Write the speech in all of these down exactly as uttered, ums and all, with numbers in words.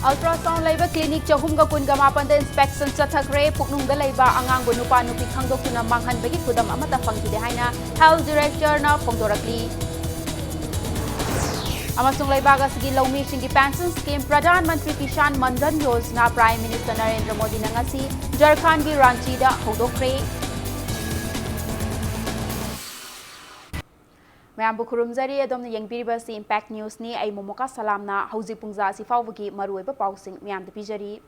Ultrasound ꯂꯩꯕ clinic ꯆꯍꯨꯝꯒ ꯀꯨꯟꯒ ꯃꯥꯄꯟꯗ inspection ꯆꯠꯊꯈ꯭ꯔꯦ꯫ ꯄꯨꯛꯅꯨꯡꯗ ꯂꯩꯕ ꯑꯉꯥꯡꯕꯨ ꯅꯨꯄꯥ ꯅꯨꯄꯤ ꯈꯪꯗꯣꯛꯇꯨꯅ ꯃꯥꯡꯍꯟꯕꯒꯤ ꯈꯨꯗꯝ ꯑꯃꯠꯇ ꯐꯪꯈꯤꯗꯦ ꯍꯥꯏꯅ health directorꯅ ꯐꯣꯡꯗꯣꯔꯛꯂꯤ꯫ ꯑꯃꯁꯨꯡ ꯂꯩꯕꯥꯛ ꯑꯁꯤꯒꯤ ꯂꯧꯃꯤꯁꯤꯡꯒꯤ pension scheme Pradhan Mantri Kisan Mandan Yojana Prime Minister Narendra ꯃꯣꯗꯤꯅ ꯉꯁꯤ ꯖꯔꯈꯥꯟꯒꯤ ꯔꯥꯟꯆꯤꯗ ꯍꯧꯗꯣꯛꯈ꯭ꯔꯦ꯫ ꯃꯌꯥꯝꯕꯨ ꯈꯨꯔꯨꯝꯖꯔꯤ꯫ ꯑꯗꯣꯝꯅ ꯌꯦꯡꯕꯤꯔꯤꯕꯁꯤ Impact Newsꯅꯤ꯫ ꯑꯩ ꯃꯣꯃꯣꯀꯥ ꯁꯂꯥꯝꯅ ꯍꯧꯖꯤꯛ ꯄꯨꯡꯖꯥ ꯑꯁꯤ ꯐꯥꯎꯕꯒꯤ ꯃꯔꯨꯑꯣꯏꯕ ꯄꯥꯎꯁꯤꯡ ꯃꯌꯥꯝꯗ ꯄꯤꯖꯔꯤ꯫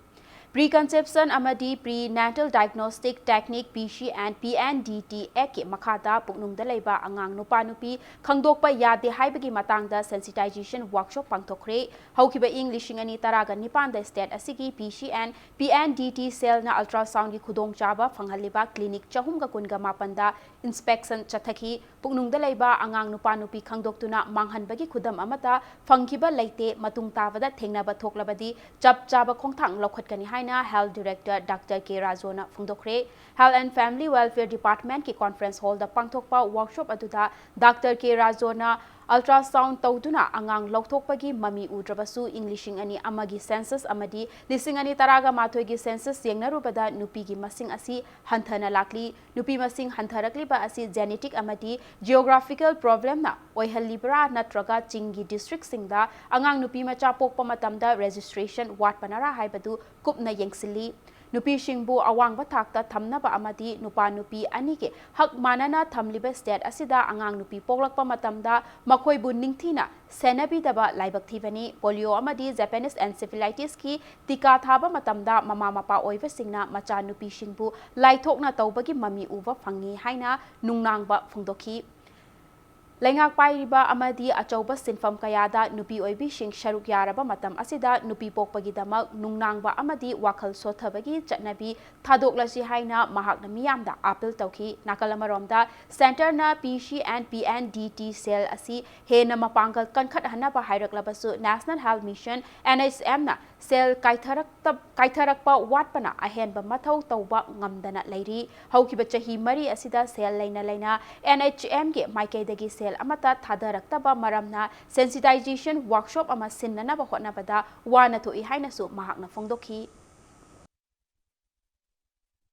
Preconception ꯑꯃꯗꯤ Prenatal Diagnostic Technique, P C N, P N D T Actꯀꯤ ꯃꯈꯥꯗ ꯄꯨꯛꯅꯨꯡꯗ ꯂꯩꯕ ꯑꯉꯥꯡ ꯅꯨꯄꯥ ꯅꯨꯄꯤ ꯈꯪꯗꯣꯛꯄ ꯌꯥꯗꯦ ꯍꯥꯏꯕꯒꯤ ꯃꯇꯥꯡꯗ sensitization workshop ꯄꯥꯡꯊꯣꯛꯈ꯭ꯔꯦ꯫ ꯍꯧꯈꯤꯕ ꯏꯪ ꯂꯤꯁꯤꯡ ꯑꯅꯤ ꯇꯔꯥꯒ ꯅꯤꯄꯥꯟꯗ state ꯑꯁꯤꯒꯤ P C N, P N D T cellꯅ ultrasoundꯒꯤ ꯈꯨꯗꯣꯡꯆꯥꯕ ꯐꯪꯍꯜꯂꯤꯕ clinic ꯆꯍꯨꯝꯒ ꯀꯨꯟꯒ ꯃꯥꯄꯟꯗ inspection ꯆꯠꯊꯈꯤ꯫ ꯄꯨꯛꯅꯨꯡꯗ ꯂꯩꯕ ꯑꯉꯥꯡ ꯅꯨꯄꯥ ꯅꯨꯄꯤ ꯈꯪꯗꯣꯛꯇꯨꯅ ꯃꯥꯡꯍꯟꯕꯒꯤ ꯈꯨꯗꯝ ꯑꯃꯠꯇ ꯐꯪꯈꯤꯕ ꯂꯩꯇꯦ꯫ ꯃꯇꯨꯡ ꯇꯥꯕꯗ ꯊꯦꯡꯅꯕ ꯊꯣꯛꯂꯕꯗꯤ ꯆꯞ ꯆꯥꯕ ꯈꯣꯡꯊꯥꯡ ꯂꯧꯈꯠꯀꯅꯤ ꯍꯥꯏꯅ health director Doctor K ꯔꯥꯖꯣꯅ ꯐꯣꯡꯗꯣꯛꯈ꯭ꯔꯦ꯫ Health and Family Welfare Departmentꯀꯤ conference hallꯗ ꯄꯥꯡꯊꯣꯛꯄ workshop ꯑꯗꯨꯗ Doctor K ꯔꯥꯖꯣꯅ ultrasound ꯇꯧꯗꯨꯅ ꯑꯉꯥꯡ ꯂꯧꯊꯣꯛꯄꯒꯤ ꯃꯃꯤ ꯎꯗ꯭ꯔꯕꯁꯨ, ꯏꯪ ꯂꯤꯁꯤꯡ ꯑꯅꯤ ꯑꯃꯒꯤ census ꯑꯃꯗꯤ ꯂꯤꯁꯤꯡ ꯑꯅꯤ ꯇꯔꯥꯒ ꯃꯥꯊꯣꯏꯒꯤ census ꯌꯦꯡꯅꯔꯨꯕꯗ ꯅꯨꯄꯤꯒꯤ ꯃꯁꯤꯡ ꯑꯁꯤ ꯍꯟꯊꯅ ꯂꯥꯛꯂꯤ꯫ ꯅꯨꯄꯤ ꯃꯁꯤꯡ ꯍꯟꯊꯔꯛꯂꯤꯕ ꯑꯁꯤ genetic ꯑꯃꯗꯤ geographical problemꯅ ꯑꯣꯏꯍꯜꯂꯤꯕ꯭ꯔꯥ ꯅꯠꯇ꯭ꯔꯒ ꯆꯤꯡꯒꯤ districtꯁꯤꯡꯗ ꯑꯉꯥꯡ ꯅꯨꯄꯤ ꯃꯆꯥ ꯄꯣꯛꯄ ꯃꯇꯝꯗ registration ꯋꯥꯠꯄꯅꯔꯥ ꯍꯥꯏꯕꯗꯨ ꯀꯨꯞꯅ ꯌꯦꯡꯁꯤꯜꯂꯤ꯫ ꯅꯨꯄꯤꯁꯤꯡꯕꯨ ꯑꯋꯥꯡꯕ ꯊꯥꯛꯇ ꯊꯝꯅꯕ ꯑꯃꯗꯤ ꯅꯨꯄꯥ ꯅꯨꯄꯤ ꯑꯅꯤꯒꯤ ꯍꯛ ꯃꯥꯟꯅꯅ ꯊꯝꯂꯤꯕ state ꯑꯁꯤꯗ ꯑꯉꯥꯡ ꯅꯨꯄꯤ ꯄꯣꯛꯂꯛꯄ ꯃꯇꯝꯗ ꯃꯈꯣꯏꯕꯨ ꯅꯤꯡꯊꯤꯅ ꯁꯦꯟꯅꯕꯤꯗꯕ ꯂꯥꯏꯕꯛ ꯊꯤꯕꯅꯤ꯫ Polio ꯑꯃꯗꯤ Japanese encephalitisꯀꯤ ꯇꯤꯀꯥ ꯊꯥꯕ ꯃꯇꯝꯗ ꯃꯃꯥ ꯃꯄꯥ ꯑꯣꯏꯕꯁꯤꯡꯅ ꯃꯆꯥꯅꯨꯄꯤꯁꯤꯡꯕꯨ ꯂꯥꯏꯊꯣꯛꯅ ꯇꯧꯕꯒꯤ ꯃꯃꯤ ꯎꯕ ꯐꯪꯉꯤ ꯍꯥꯏꯅ ꯅꯨꯡꯅꯥꯡꯕ ꯐꯣꯡꯗꯣꯛꯈꯤ꯫ ꯂꯩꯉꯥꯛ ꯄꯥꯏꯔꯤꯕ ꯑꯃꯗꯤ ꯑꯆꯧꯕ ꯁꯤꯟꯐꯝ ꯀꯌꯥꯗ ꯅꯨꯄꯤ ꯑꯣꯏꯕꯤꯁꯤꯡ ꯁꯔꯨꯛ ꯌꯥꯔꯕ ꯃꯇꯝ ꯑꯁꯤꯗ ꯅꯨꯄꯤ ꯄꯣꯛꯄꯒꯤꯗꯃꯛ ꯅꯨꯡꯅꯥꯡꯕ ꯑꯃꯗꯤ ꯋꯥꯈꯜ ꯁꯣꯠꯊꯕꯒꯤ ꯆꯠꯅꯕꯤ ꯊꯥꯗꯣꯛꯂꯁꯤ ꯍꯥꯏꯅ ꯃꯍꯥꯛꯅ ꯃꯤꯌꯥꯝꯗ appeal ꯇꯧꯈꯤ꯫ ꯅꯥꯀꯜ ꯑꯃꯔꯣꯝꯗ, centreꯅ P C N P N D T cell ꯑꯁꯤ ꯍꯦꯟꯅ ꯃꯄꯥꯡꯒꯜ ꯀꯟꯈꯠꯍꯟꯅꯕ ꯍꯥꯏꯔꯛꯂꯕꯁꯨ, National Health Mission, N H Mꯅ ꯁꯦꯜ ꯀꯥꯏꯊꯔꯛꯇ-, ꯀꯥꯏꯊꯔꯛꯄ ꯋꯥꯠꯄꯅ ꯑꯍꯦꯟꯕ ꯃꯊꯧ ꯇꯧꯕ ꯉꯝꯗꯅ ꯂꯩꯔꯤ꯫ ꯍꯧꯈꯤꯕ ꯆꯍꯤ ꯃꯔꯤ ꯑꯁꯤꯗ ꯁꯦꯜ ꯂꯩꯅ ꯂꯩꯅ ꯑꯦꯟ ꯑꯩꯆ ꯑꯦꯝꯒꯤ ꯃꯥꯏꯀꯩꯗꯒꯤ ꯁꯦꯜ ꯑꯃꯠꯇ ꯊꯥꯗꯔꯛꯇꯕ ꯃꯔꯝꯅ sensitization workshop ꯑꯃ ꯁꯤꯟꯅꯅꯕ ꯍꯣꯠꯅꯕꯗ ꯋꯥꯅ ꯊꯣꯛꯏ ꯍꯥꯏꯅꯁꯨ ꯃꯍꯥꯛꯅ ꯐꯣꯡꯗꯣꯛꯈꯤ꯫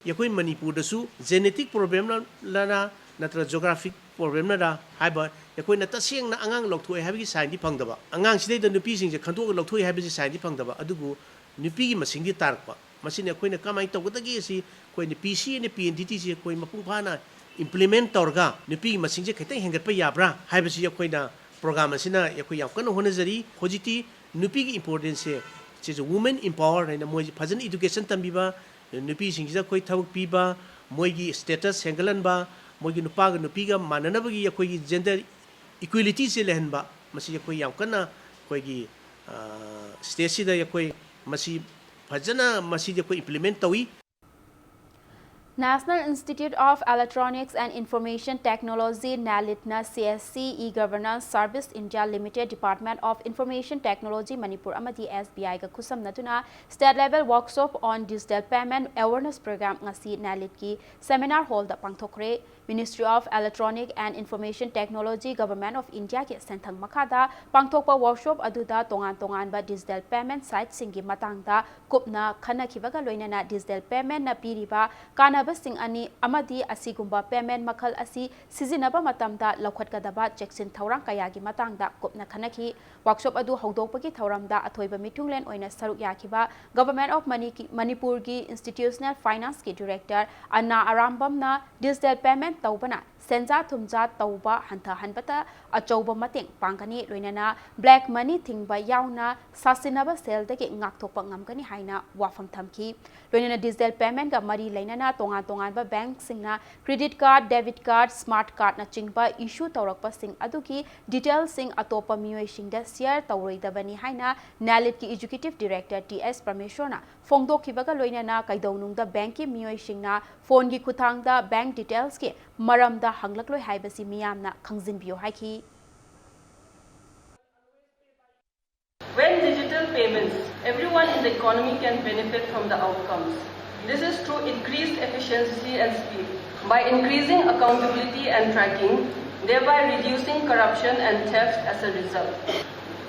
ꯑꯩꯈꯣꯏ ꯃꯅꯤꯄꯨꯔꯗꯁꯨ genetic problemꯅꯔ ꯅꯠꯇ꯭ꯔꯒ geographic problemꯅꯔ ꯍꯥꯏꯕ, ꯑꯩꯈꯣꯏꯅ ꯇꯁꯦꯡꯅ ꯑꯉꯥꯡ ꯂꯧꯊꯣꯛꯑꯦ ꯍꯥꯏꯕꯒꯤ signꯗꯤ ꯐꯪꯗꯕ, ꯑꯉꯥꯡꯁꯤꯗꯩꯗ ꯅꯨꯄꯤꯁꯤꯡꯁꯦ ꯈꯟꯗꯣꯛꯑꯒ ꯂꯧꯊꯣꯛꯏ ꯍꯥꯏꯕꯒꯤ signꯗꯤ ꯐꯪꯗꯕ, ꯑꯗꯨꯕꯨ ꯅꯨꯄꯤꯒꯤ ꯃꯁꯤꯡꯗꯤ ꯇꯥꯔꯛꯄ꯫ ꯃꯁꯤꯅ ꯑꯩꯈꯣꯏꯅ ꯀꯃꯥꯏꯅ ꯇꯧꯒꯗꯒꯦ ꯑꯁꯤ ꯑꯩꯈꯣꯏꯅ ꯄꯤ ꯁꯤ ꯑꯦꯟ ꯄꯤ ꯑꯦꯟ ꯗꯤ ꯇꯤꯁꯤ ꯑꯩꯈꯣꯏ ꯃꯄꯨꯡ ꯐꯥꯅ implement ꯇꯧꯔꯒ ꯅꯨꯄꯤꯒꯤ ꯃꯁꯤꯡꯁꯦ ꯈꯤꯇꯪ ꯍꯦꯟꯒꯠꯄ ꯌꯥꯕ꯭ꯔꯥ ꯍꯥꯏꯕꯁꯤ ꯑꯩꯈꯣꯏꯅ program ꯑꯁꯤꯅ ꯑꯩꯈꯣꯏ ꯌꯥꯝ ꯀꯟꯅ ꯍꯣꯠꯅꯖꯔꯤ꯫ ꯍꯧꯖꯤꯛꯇꯤ ꯅꯨꯄꯤꯒꯤ importanceꯁꯦ, ꯁꯤꯁꯨ women empower ꯍꯥꯏꯅ ꯃꯣꯏꯁꯤ ꯐꯖꯅ education ꯇꯝꯕꯤꯕ, ꯅꯨꯄꯤꯁꯤꯡꯁꯤꯗ ꯑꯩꯈꯣꯏ ꯊꯕꯛ ꯄꯤꯕ, ꯃꯣꯏꯒꯤ status ꯍꯦꯟꯒꯠꯍꯟꯕ, ꯃꯣꯏꯒꯤ ꯅꯨꯄꯥꯒ ꯅꯨꯄꯤꯒ ꯃꯥꯟꯅꯅꯕꯒꯤ ꯑꯩꯈꯣꯏꯒꯤ gender equalityꯁꯦ ꯂꯩꯍꯟꯕ, ꯃꯁꯤ ꯑꯩꯈꯣꯏ ꯌꯥꯝ ꯀꯟꯅ ꯑꯩꯈꯣꯏꯒꯤ stateꯁꯤꯗ ꯑꯩꯈꯣꯏ ꯃꯁꯤ ꯐꯖꯅ ꯃꯁꯤꯗꯤ ꯑꯩꯈꯣꯏ implement ꯇꯧꯏ꯫ National Institute of Electronics and Information Technology, NIELITꯅ C S C e-Governance Service India Limited, Department of Information Technology, Manipur ꯑꯃꯗꯤ S B Iꯒ ꯈꯨꯠꯁꯝꯅꯗꯨꯅ State Level Workshop on Digital Payment Awareness Program ꯉꯁꯤ NIELITꯀꯤ seminar hallꯗ ꯄꯥꯡꯊꯣꯛꯈ꯭ꯔꯦ꯫ Ministry of Electronic and Information Technology, Government of Indiaꯒꯤ ꯁꯦꯟꯊꯪ ꯃꯈꯥꯗ ꯄꯥꯡꯊꯣꯛꯄ workshop ꯑꯗꯨꯗ ꯇꯣꯉꯥꯟ ꯇꯣꯉꯥꯟꯕ digital payment siteꯁꯤꯡꯒꯤ ꯃꯇꯥꯡꯗ ꯀꯨꯞꯅ ꯈꯟꯅꯈꯤꯕꯒ ꯂꯣꯏꯅꯅ digital paymentꯅ ꯄꯤꯔꯤꯕ ꯀꯥꯟꯅꯕꯁꯤꯡ ꯑꯅꯤ ꯑꯃꯗꯤ ꯑꯁꯤꯒꯨꯝꯕ payment ꯃꯈꯜ ꯑꯁꯤ ꯁꯤꯖꯤꯟꯅꯕ ꯃꯇꯝꯗ ꯂꯧꯈꯠꯀꯗꯕ ꯆꯦꯛꯁꯤꯟ ꯊꯧꯔꯥꯡ ꯀꯌꯥꯒꯤ ꯃꯇꯥꯡꯗ ꯀꯨꯞꯅ ꯈꯟꯅꯈꯤ꯫ Workshop ꯑꯗꯨ ꯍꯧꯗꯣꯛꯄꯒꯤ ꯊꯧꯔꯝꯗ ꯑꯊꯣꯏꯕ ꯃꯤꯊꯨꯡꯂꯦꯟ ꯑꯣꯏꯅ ꯁꯔꯨꯛ ꯌꯥꯈꯤꯕ Government of ꯃꯅꯤꯄꯨꯔꯒꯤ Institutional Financeꯀꯤ Director ꯑꯅꯥ ꯑꯔꯥꯝꯕꯝꯅ digital payment ꯇꯧꯕꯅ ꯁꯦꯟꯖꯥ ꯊꯨꯝꯖꯥ ꯇꯧꯕ ꯍꯟꯊꯍꯟꯕꯗ ꯑꯆꯧꯕ ꯃꯇꯦꯡ ꯄꯥꯡꯒꯅꯤ, ꯂꯣꯏꯅꯅ black money ꯊꯤꯡꯕ ꯌꯥꯎꯅ ꯁꯥꯁꯤꯟꯅꯕ ꯁꯦꯜꯗꯒꯤ ꯉꯥꯛꯊꯣꯛꯄ ꯉꯝꯒꯅꯤ ꯍꯥꯏꯅ ꯋꯥꯐꯝ ꯊꯝꯈꯤ꯫ ꯂꯣꯏꯅꯅ digital paymentꯀ ꯃꯔꯤ ꯂꯩꯅꯅ ꯇꯣꯉꯥꯟ ꯇꯣꯉꯥꯟꯕ bankꯁꯤꯡꯅ credit card, debit card, smart cardꯅꯆꯤꯡꯕ issue ꯇꯧꯔꯛꯄꯁꯤꯡ ꯑꯗꯨꯒꯤ detailꯁꯤꯡ ꯑꯇꯣꯞꯄ ꯃꯤꯑꯣꯏꯁꯤꯡꯗ share ꯇꯧꯔꯣꯏꯗꯕꯅꯤ ꯍꯥꯏꯅ NIELITꯀꯤ Executive Director T S ꯄ꯭ꯔꯃꯦꯁꯣꯔꯅ ꯐꯣꯡꯗꯣꯛꯈꯤꯕꯒ ꯂꯣꯏꯅꯅ ꯀꯩꯗꯧꯅꯨꯡꯗ bankꯀꯤ ꯃꯤꯑꯣꯏꯁꯤꯡꯅ phoneꯒꯤ ꯈꯨꯠꯊꯥꯡꯗ bank detailsꯀꯤ ꯃꯔꯝꯗ ꯍꯪꯂꯛꯂꯣꯏ ꯍꯥꯏꯕꯁꯤ ꯃꯤꯌꯥꯝꯅ ꯈꯪꯖꯤꯟꯕꯤꯌꯨ ꯍꯥꯏꯈꯤ꯫ When digital payments, everyone in the economy can benefit from the outcomes. This is through increased efficiency and speed. By increasing accountability and tracking, thereby reducing corruption and theft as a result.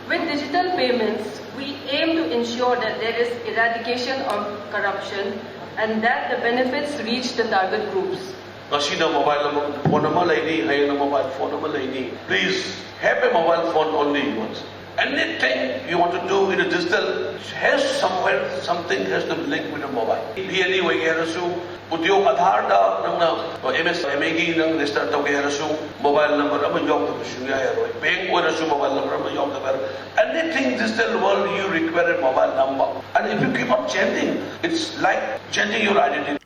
With digital payments, we aim to ensure that there is eradication of corruption and that the benefits reach the target groups. ꯉꯁꯤꯅ mobile ꯑꯃ, phone ꯑꯃ ꯂꯩꯅꯤ, ꯍꯌꯦꯡꯅ mobile phone ꯑꯃ ꯂꯩꯅꯤ. Please have a mobile phone only once. Anything you want to do in a digital has somewhere, something has to be linked with a mobile. V L E ꯑꯣꯏꯒꯦ ꯍꯥꯏꯔꯁꯨ, ꯎꯗ꯭ꯌꯣꯛ ꯑꯥꯙꯥꯔꯗ ꯅꯪꯅ M ꯑꯦꯁ M ꯏꯒꯤ ꯅꯪ register ꯇꯧꯒꯦ ꯍꯥꯏꯔꯁꯨ, mobile number ꯑꯃ ꯌꯥꯎꯗꯕ ꯁꯨꯡꯌꯥ ꯌꯥꯔꯣꯏ. ꯕꯦꯡꯛ ꯑꯣꯏꯔꯁꯨ ꯃꯣꯕꯥꯏꯜ ꯅꯝꯕꯔ ꯑꯃ ꯌꯥꯎꯗꯕ ꯌꯥꯔꯣꯏ. Anything digital world, you require a mobile number. And if you keep on changing, it's like changing your identity.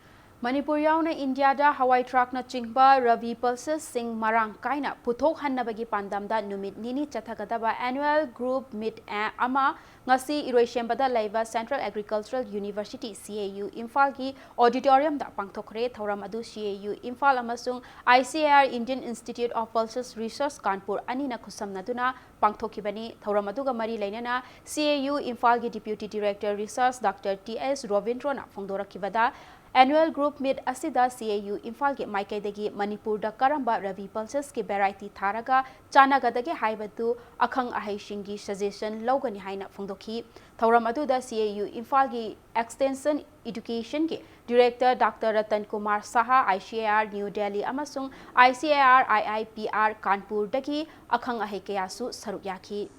Manipur ꯌꯥꯎꯅ ꯏꯟꯗꯤꯌꯥꯗ ꯍꯋꯥꯏ ꯊ꯭ꯔꯥꯛꯅꯆꯤꯡꯕ ꯔꯕꯤ ꯄꯜꯁꯦꯁꯁꯤꯡ ꯃꯔꯥꯡ ꯀꯥꯏꯅ ꯄꯨꯊꯣꯛꯍꯟꯅꯕꯒꯤ ꯄꯥꯟꯗꯝꯗ ꯅꯨꯃꯤꯠ ꯅꯤꯅꯤ ꯆꯠꯊꯒꯗꯕ annual group meet ꯑꯃ ꯉꯁꯤ ꯏꯔꯣꯏꯁꯦꯝꯕꯗ ꯂꯩꯕ Central Agricultural University, C A U, ꯏꯝꯐꯥꯜꯒꯤ auditoriumꯗ ꯄꯥꯡꯊꯣꯛꯈ꯭ꯔꯦ꯫ ꯊꯧꯔꯝ ꯑꯗꯨ C A U ꯏꯝꯐꯥꯜ ꯑꯃꯁꯨꯡ I C A R, Indian Institute of Pulses Research, Kanpur ꯑꯅꯤꯅ ꯈꯨꯠꯁꯝꯅꯗꯨꯅ ꯄꯥꯡꯊꯣꯛꯈꯤꯕꯅꯤ꯫ ꯊꯧꯔꯝ ꯑꯗꯨꯒ ꯃꯔꯤ ꯂꯩꯅꯅ C A U ꯏꯝꯐꯥꯜꯒꯤ Deputy Director Research Doctor T S ꯔꯣꯕꯤꯟꯗ꯭ꯔꯣꯅ ꯐꯣꯡꯗꯣꯔꯛꯈꯤꯕꯗ, annual group meet ꯑꯁꯤꯗ C A U ꯏꯝꯐꯥꯜꯒꯤ ꯃꯥꯏꯀꯩꯗꯒꯤ ꯃꯅꯤꯄꯨꯔꯗ ꯀꯔꯝꯕ ꯔꯕꯤ pulsesꯀꯤ variety ꯊꯥꯔꯒ ꯆꯥꯟꯅꯒꯗꯒꯦ ꯍꯥꯏꯕꯗꯨ ꯑꯈꯪ ꯑꯍꯩꯁꯤꯡꯒꯤ suggestion ꯂꯧꯒꯅꯤ ꯍꯥꯏꯅ ꯐꯣꯡꯗꯣꯛꯈꯤ꯫ ꯊꯧꯔꯝ ꯑꯗꯨꯗ C A U ꯏꯝꯐꯥꯜꯒꯤ Extension Educationꯒꯤ Director Doctor Ratan Kumar Shah, I C A R New Delhi ꯑꯃꯁꯨꯡ I C A R I I P R ꯀꯥꯟꯄꯨꯔꯗꯒꯤ ꯑꯈꯪ ꯑꯍꯩ ꯀꯌꯥꯁꯨ ꯁꯔꯨꯛ ꯌꯥꯈꯤ꯫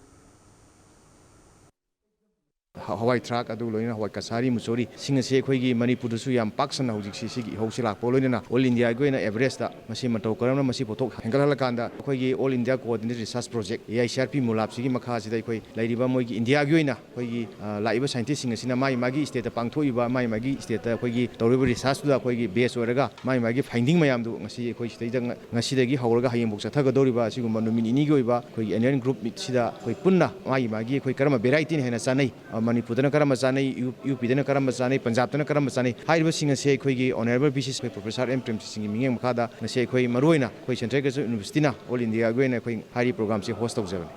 ꯍ-, ꯍꯋꯥꯏ ꯊ꯭ꯔꯥꯛ, ꯑꯗꯨ ꯂꯣꯏꯅꯅ ꯍꯋꯥꯏ ꯀꯁꯥꯔꯤ, ꯃꯨꯁꯣꯔꯤ ꯁꯤꯡ ꯑꯁꯤ ꯑꯩꯈꯣꯏꯒꯤ ꯃꯅꯤꯄꯨꯔꯗꯁꯨ ꯌꯥꯝ ꯄꯥꯛ ꯁꯟꯅ ꯍꯧꯖꯤꯛꯁꯤ ꯁꯤꯒꯤ ꯏꯍꯧꯁꯤ ꯂꯥꯛꯄ ꯂꯣꯏꯅꯅ all Indiaꯒꯤ ꯑꯣꯏꯅ average ꯃꯁꯤ ꯃꯇꯧ ꯀꯔꯝꯅ ꯃꯁꯤ ꯄꯣꯠꯊꯣꯛ ꯍꯦꯟꯒꯠꯍꯜꯂꯀꯥꯟꯗ ꯑꯩꯈꯣꯏꯒꯤ All India Coordinated Research Project, A I C R P, ꯃꯨꯂꯥꯞꯁꯤꯒꯤ ꯃꯈꯥꯁꯤꯗ ꯑꯩꯈꯣꯏ ꯂꯩꯔꯤꯕ ꯃꯣꯏꯒꯤ ꯏꯟꯗꯤꯌꯥꯒꯤ ꯑꯣꯏꯅ ꯑꯩꯈꯣꯏꯒꯤ, ꯑ, ꯂꯥꯛꯏꯕ scientistꯁꯤꯡ ꯑꯁꯤꯅ ꯃꯥꯒꯤ ꯃꯥꯒꯤ stateꯇ ꯄꯥꯡꯊꯣꯛꯏꯕ, ꯃꯥꯒꯤ ꯃꯥꯒꯤ stateꯇ ꯑꯩꯈꯣꯏꯒꯤ ꯇꯧꯔꯤꯕ researchꯇꯨꯗ ꯑꯩꯈꯣꯏꯒꯤ base ꯑꯣꯏꯔꯒ ꯃꯥꯒꯤ ꯃꯥꯒꯤ finding ꯃꯌꯥꯝꯗꯨ ꯉꯁꯤ ꯑꯩꯈꯣꯏ ꯁꯤꯗꯩꯗ ꯉ-, ꯉꯁꯤꯗꯒꯤ ꯍꯧꯔꯒ ꯍꯌꯦꯡꯐꯥꯎ ꯆꯠꯊꯒꯗꯧꯔꯤꯕ ꯑꯁꯤꯒꯨꯝꯕ ꯅꯨꯃꯤꯠ ꯅꯤꯅꯤꯒꯤ ꯑꯣꯏꯕ ꯑꯩꯈꯣꯏꯒꯤ annual group meetꯁꯤꯗ ꯑꯩꯈꯣꯏ ꯄꯨꯟꯅ ꯃꯥꯒꯤ ꯃꯥꯒꯤ ꯑꯩꯈꯣꯏ ꯀꯔꯝꯕ varietyꯅ ꯍꯦꯟꯅ ꯆꯥꯅꯩ, ꯑ, ꯃꯅꯤꯄꯨꯔꯗꯅ ꯀꯔꯝꯕ ꯆꯥꯅꯩ, ꯌꯨ-, UPꯗꯅ ꯀꯔꯝꯕ ꯆꯥꯅꯩ, ꯄꯟꯖꯥꯕꯇꯅ ꯀꯔꯝꯕ ꯆꯥꯅꯩ ꯍꯥꯏꯔꯤꯕꯁꯤꯡ ꯑꯁꯤ ꯑꯩꯈꯣꯏꯒꯤ Honourable V C ꯑꯩꯈꯣꯏ Professor M ꯄ꯭ꯔꯦꯝꯖꯤꯠ ꯁꯤꯡꯒꯤ ꯃꯤꯠꯌꯦꯡ ꯃꯈꯥꯗ ꯉꯁꯤ ꯑꯩꯈꯣꯏ ꯃꯔꯨꯑꯣꯏꯅ ꯑꯩꯈꯣꯏ Central Agricultural Universityꯅ all Indiaꯒꯤ ꯑꯣꯏꯅ ꯑꯩꯈꯣꯏ ꯍꯥꯏꯔꯤꯕ programꯁꯤ host ꯇꯧꯖꯕꯅꯤ꯫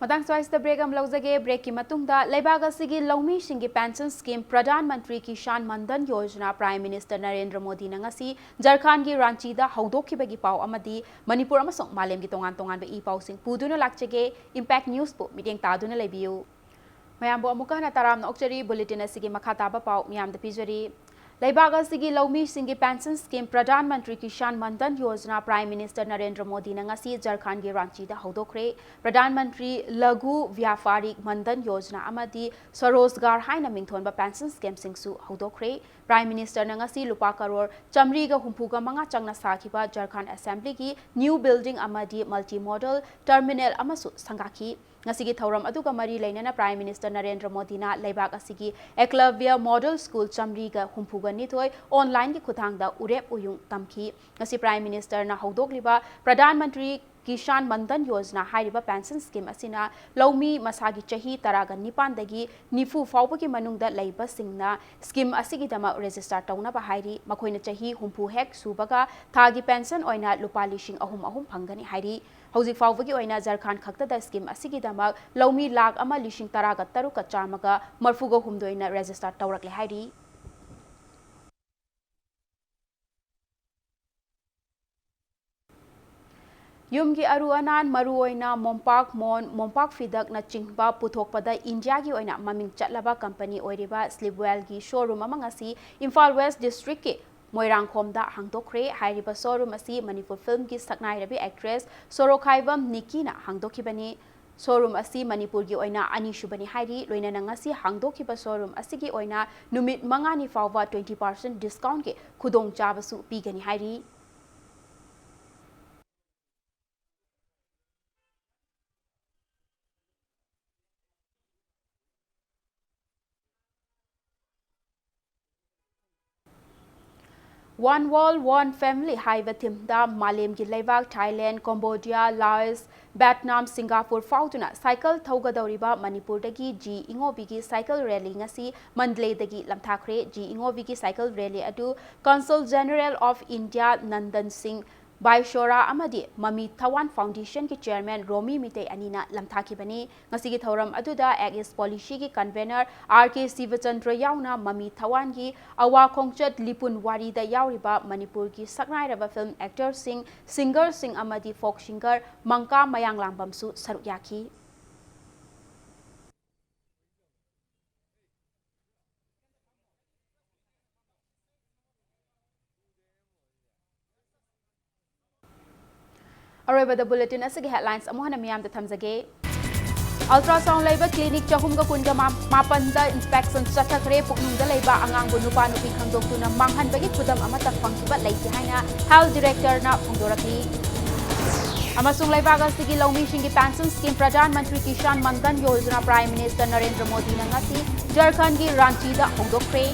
ꯃꯇꯥꯡ ꯁ꯭ꯋꯥꯏꯁꯤꯗ ꯕ꯭ꯔꯦꯛ ꯑꯃ ꯂꯧꯖꯒꯦ꯫ ꯕ꯭ꯔꯦꯛꯀꯤ ꯃꯇꯨꯡꯗ ꯂꯩꯕꯥꯛ ꯑꯁꯤꯒꯤ ꯂꯧꯃꯤꯁꯤꯡꯒꯤ pension scheme Pradhan Mantri Kisan ꯃꯟꯙꯟ Yojana prime minister Narendra ꯃꯣꯗꯤꯅ ꯉꯁꯤ ꯖꯔꯈꯥꯟꯒꯤ ꯔꯥꯟꯆꯤꯗ ꯍꯧꯗꯣꯛꯈꯤꯕꯒꯤ ꯄꯥꯎ ꯑꯃꯗꯤ ꯃꯅꯤꯄꯨꯔ ꯑꯃꯁꯨꯡ ꯃꯥꯂꯦꯝꯒꯤ ꯇꯣꯉꯥꯟ ꯇꯣꯉꯥꯟꯕ ꯏ ꯄꯥꯎꯁꯤꯡ ꯄꯨꯗꯨꯅ ꯂꯥꯛꯆꯒꯦ꯫ ꯏꯝꯄꯦꯛ ꯅ꯭ꯌꯨꯁꯄꯨ ꯃꯤꯠꯌꯦꯡ ꯇꯥꯗꯨꯅ ꯂꯩꯕꯤꯌꯨ꯫ ꯃꯌꯥꯝꯕꯨ ꯑꯃꯨꯛꯀ ꯍꯟꯅ ꯇꯔꯥꯝꯅ ꯑꯣꯛꯆꯔꯤ꯫ ꯕꯨꯂꯦꯇꯤꯟ ꯑꯁꯤꯒꯤ ꯃꯈꯥ ꯇꯥꯕ ꯄꯥꯎ ꯃꯤꯌꯥꯝꯗ ꯄꯤꯖꯔꯤ꯫ ꯂꯩꯕꯥꯛ ꯑꯁꯤꯒꯤ ꯂꯧꯃꯤꯁꯤꯡꯒꯤ pension scheme Pradhan Mantri Kisan ꯃꯟꯙꯟ Yojana prime minister Narendra ꯃꯣꯗꯤꯅ ꯉꯁꯤ ꯖꯔꯈꯥꯟꯒꯤ ꯔꯥꯟꯆꯤꯗ ꯍꯧꯗꯣꯛꯈ꯭ꯔꯦ꯫ ꯄ꯭ꯔꯙꯥꯟ ꯃꯟꯇ꯭ꯔꯤ ꯂꯘꯨ ꯕ꯭ꯌꯥꯄꯥꯔꯤ ꯃꯟꯙꯟ ꯌꯣꯖꯅꯥ ꯑꯃꯗꯤ ꯁ꯭ꯋꯔꯣꯖꯒꯥꯔ ꯍꯥꯏꯅ ꯃꯤꯡꯊꯣꯟꯕ ꯄꯦꯟꯁꯟ ꯁ꯭ꯀꯤꯝꯁꯤꯡꯁꯨ ꯍꯧꯗꯣꯛꯈ꯭ꯔꯦ꯫ ꯄ꯭ꯔꯥꯏꯝ ꯃꯤꯅꯤꯁꯇꯔꯅ ꯉꯁꯤ ꯂꯨꯄꯥ ꯀꯔꯣꯔ ꯆꯥꯃꯔꯤꯒ ꯍꯨꯝꯐꯨꯒ ꯃꯉꯥ ꯆꯪꯅ ꯁꯥꯈꯤꯕ ꯖꯔꯈꯥꯟ ꯑꯦꯁꯦꯝꯕ꯭ꯂꯤꯒꯤ ꯅ꯭ꯌꯨ ꯕꯤꯜꯗꯤꯡ ꯑꯃꯗꯤ ꯃꯜꯇꯤ ꯃꯣꯗꯜ ꯇꯔꯃꯤꯅꯦꯜ ꯑꯃꯁꯨ ꯁꯪꯒꯥꯈꯤ꯫ ꯉꯁꯤꯒꯤ ꯊꯧꯔꯝ ꯑꯗꯨꯒ ꯃꯔꯤ ꯂꯩꯅꯅ ꯄ꯭ꯔꯥꯏꯝ ꯃꯤꯅꯤꯁꯇꯔ ꯅꯔꯦꯟꯗ꯭ꯔ ꯃꯣꯗꯤꯅ ꯂꯩꯕꯥꯛ ꯑꯁꯤꯒꯤ ꯑꯦꯀꯂꯕ꯭ꯌ ꯃꯣꯗꯦꯜ ꯁ꯭ꯀꯨꯜ ꯆꯥꯃꯔꯤꯒ ꯍꯨꯝꯐꯨꯒ ꯅꯤꯊꯣꯏ ꯑꯣꯟꯂꯥꯏꯟꯒꯤ ꯈꯨꯠꯊꯥꯡꯗ ꯎꯔꯦꯞ ꯎꯌꯨꯡ ꯇꯝꯈꯤ꯫ ꯉꯁꯤ ꯄ꯭ꯔꯥꯏꯝ ꯃꯤꯅꯤꯁꯇꯔꯅ ꯍꯧꯗꯣꯛꯂꯤꯕ ꯄ꯭ꯔꯙꯥꯟ ꯃꯟꯇ꯭ꯔꯤ ꯀꯤꯁꯥꯟ ꯃꯟꯙꯟ ꯌꯣꯖꯅꯥ ꯍꯥꯏꯔꯤꯕ ꯄꯦꯟꯁꯟ ꯁ꯭ꯀꯤꯝ ꯑꯁꯤꯅ ꯂꯧꯃꯤ ꯃꯁꯥꯒꯤ ꯆꯍꯤ ꯇꯔꯥꯒ ꯅꯤꯄꯥꯟꯗꯒꯤ ꯅꯤꯐꯨ ꯐꯥꯎꯕꯒꯤ ꯃꯅꯨꯡꯗ ꯂꯩꯕꯁꯤꯡꯅ ꯁ꯭ꯀꯤꯝ ꯑꯁꯤꯒꯤꯗꯃꯛ ꯔꯦꯖꯤꯁꯇꯔ ꯇꯧꯅꯕ ꯍꯥꯏꯔꯤ꯫ ꯃꯈꯣꯏꯅ ꯆꯍꯤ ꯍꯨꯝꯐꯨ ꯍꯦꯛ ꯁꯨꯕꯒ ꯊꯥꯒꯤ ꯄꯦꯟꯁꯟ ꯑꯣꯏꯅ ꯂꯨꯄꯥ ꯂꯤꯁꯤꯡ ꯑꯍꯨꯝ ꯑꯍꯨꯝ ꯐꯪꯒꯅꯤ ꯍꯥꯏꯔꯤ꯫ ꯍꯧꯖꯤꯛ ꯐꯥꯎꯕꯒꯤ ꯑꯣꯏꯅ ꯖꯔꯈꯥꯟ ꯈꯛꯇꯗ ꯁ꯭ꯀꯤꯝ ꯑꯁꯤꯒꯤꯗꯃꯛ ꯂꯧꯃꯤ ꯂꯥꯈ ꯑꯃ ꯂꯤꯁꯤꯡ ꯇꯔꯥꯒ ꯇꯔꯨꯛꯀ ꯆꯥꯝꯃꯒ ꯃꯔꯐꯨꯒ ꯍꯨꯝꯗꯣꯏꯅ ꯔꯦꯖꯤꯁꯇꯔ ꯇꯧꯔꯛꯂꯦ ꯍꯥꯏꯔꯤ꯫ ꯌꯨꯝꯒꯤ ꯑꯔꯨ ꯑꯅꯥꯟ, ꯃꯔꯨꯑꯣꯏꯅ ꯃꯣꯝꯄꯥꯛ ꯃꯣꯟ, ꯃꯣꯝꯄꯥꯛ ꯐꯤꯗꯛꯅꯆꯤꯡꯕ ꯄꯨꯊꯣꯛꯄꯗ ꯏꯟꯗꯤꯌꯥꯒꯤ ꯑꯣꯏꯅ ꯃꯃꯤꯡ ꯆꯠꯂꯕ ꯀꯝꯄꯅꯤ ꯑꯣꯏꯔꯤꯕ ꯁ꯭ꯂꯤꯞꯋꯦꯜꯒꯤ ꯁꯣꯔꯨꯝ ꯑꯃ ꯉꯁꯤ ꯏꯝꯐꯥꯜ ꯋꯦꯁ ꯗꯤꯁꯇ꯭ꯔꯤꯛꯀꯤ ꯃꯣꯏꯔꯥꯡꯈꯣꯝꯗ ꯍꯥꯡꯗꯣꯛꯈ꯭ꯔꯦ꯫ ꯍꯥꯏꯔꯤꯕ ꯁꯣꯔꯨꯝ ꯑꯁꯤ ꯃꯅꯤꯄꯨꯔ ꯐꯤꯜꯝꯒꯤ ꯁꯛꯅꯥꯏꯔꯕꯤ ꯑꯦꯛꯇ꯭ꯔꯦꯁ ꯁꯣꯔꯣꯈꯥꯏꯕꯝ ꯅꯤꯀꯤꯅ ꯍꯥꯡꯗꯣꯛꯈꯤꯕꯅꯤ꯫ ꯁꯣꯔꯨꯝ ꯑꯁꯤ ꯃꯅꯤꯄꯨꯔꯒꯤ ꯑꯣꯏꯅ ꯑꯅꯤꯁꯨꯕꯅꯤ ꯍꯥꯏꯔꯤ꯫ ꯂꯣꯏꯅꯅ ꯉꯁꯤ ꯍꯥꯡꯗꯣꯛꯈꯤꯕ ꯁꯣꯔꯨꯝ ꯑꯁꯤꯒꯤ ꯑꯣꯏꯅ ꯅꯨꯃꯤꯠ ꯃꯉꯥꯅꯤ ꯐꯥꯎꯕ twenty percent discountꯀꯤ ꯈꯨꯗꯣꯡꯆꯥꯕꯁꯨ ꯄꯤꯒꯅꯤ ꯍꯥꯏꯔꯤ꯫ One World, One Family ꯍꯥꯏꯕ ꯊꯤꯝꯗ ꯃꯥꯂꯦꯝꯒꯤ ꯂꯩꯕꯥꯛ ꯊꯥꯏꯂꯦꯟ, ꯀꯝꯕꯣꯗꯤꯌꯥ, ꯂꯥꯑꯣꯁ, ꯚꯦꯠꯅꯥꯝ, ꯁꯤꯡꯒꯥꯄꯨꯔ ꯐꯥꯎꯗꯨꯅ ꯁꯥꯏꯀꯜ ꯊꯧꯒꯗꯧꯔꯤꯕ ꯃꯅꯤꯄꯨꯔꯗꯒꯤ ꯖꯤ ꯏꯉꯣꯕꯤꯒꯤ ꯁꯥꯏꯀꯜ ꯔꯦꯂꯤ ꯉꯁꯤ ꯃꯟꯗꯂꯦꯗꯒꯤ ꯂꯝꯊꯥꯈ꯭ꯔꯦ꯫ ꯖꯤ ꯏꯉꯣꯕꯤꯒꯤ ꯁꯥꯏꯀꯜ ꯔꯦꯂꯤ ꯑꯗꯨ Consul General of India Nandan ꯁꯤꯡ ꯕꯥꯏꯁꯣꯔꯥ ꯑꯃꯗꯤ ꯃꯃꯤ ꯊꯋꯥꯟ ꯐꯥꯎꯟꯗꯦꯁꯟꯒꯤ ꯆꯤꯌꯔꯃꯦꯟ ꯔꯣꯃꯤ ꯃꯤꯇꯩ ꯑꯅꯤꯅ ꯂꯝꯊꯥꯈꯤꯕꯅꯤ꯫ ꯉꯁꯤꯒꯤ ꯊꯧꯔꯝ ꯑꯗꯨꯗ ꯑꯦꯛ ꯏꯁ ꯄꯣꯂꯤꯁꯤꯒꯤ ꯀꯟꯚꯦꯅꯔ ꯑꯥꯔ ꯀꯦ ꯁꯤꯕꯆꯟꯗ꯭ꯔ ꯌꯥꯎꯅ ꯃꯃꯤ ꯊꯋꯥꯟꯒꯤ ꯑꯋꯥ ꯈꯣꯡꯆꯠ ꯂꯤꯄꯨꯟ ꯋꯥꯔꯤꯗ ꯌꯥꯎꯔꯤꯕ ꯃꯅꯤꯄꯨꯔꯒꯤ ꯁꯛꯅꯥꯏꯔꯕ ꯐꯤꯜꯝ ꯑꯦꯛꯇꯔꯁꯤꯡ, ꯁꯤꯡꯒꯔꯁꯤꯡ ꯑꯃꯗꯤ ꯐꯣꯛ ꯁꯤꯡꯒꯔ ꯃꯪꯀꯥ ꯃꯌꯥꯡꯂꯥꯡꯕꯝꯁꯨ ꯁꯔꯨꯛ ꯌꯥꯈꯤ꯫ ꯑꯔꯣꯏꯕꯗ ꯕꯨꯂꯦꯇꯤꯟ ꯑꯁꯤꯒꯤ ꯍꯦꯗꯂꯥꯏꯟꯁ ꯑꯃꯨꯛ ꯍꯟꯅ ꯃꯤꯌꯥꯝꯗ ꯊꯝꯖꯒꯦ꯫ ꯑꯜꯇ꯭ꯔꯥꯁꯥꯎꯟ ꯂꯩꯕ ꯀ꯭ꯂꯤꯅꯤꯛ ꯆꯍꯨꯝꯒ ꯀꯨꯟꯒ ꯃꯥꯄꯟꯗ ꯏꯟꯁꯄꯦꯛꯁꯟ ꯆꯠꯊꯈ꯭ꯔꯦ꯫ ꯄꯨꯛꯅꯨꯡꯗ ꯂꯩꯕ ꯑꯉꯥꯡꯕꯨ ꯅꯨꯄꯥ ꯅꯨꯄꯤ ꯈꯪꯗꯣꯛꯇꯨꯅ ꯃꯥꯡꯍꯟꯕꯒꯤ ꯈꯨꯗꯝ ꯑꯃꯠꯇ ꯐꯪꯈꯤꯕ ꯂꯩꯇꯦ ꯍꯥꯏꯅ ꯍꯦꯜꯊ ꯗꯤꯔꯦꯛꯇꯔꯅ ꯐꯣꯡꯗꯣꯔꯛꯂꯤ꯫ ꯑꯃꯁꯨꯡ ꯂꯩꯕꯥꯛ ꯑꯁꯤꯒꯤ ꯂꯧꯃꯤꯁꯤꯡꯒꯤ pension scheme Pradhan Mantri Kisan ꯃꯟꯙꯟ Yojana prime minister Narendra ꯃꯣꯗꯤꯅ ꯉꯁꯤ ꯖꯔꯈꯟꯒꯤ ꯔꯥꯟꯆꯤꯗ ꯍꯧꯗꯣꯛꯈ꯭ꯔꯦ꯫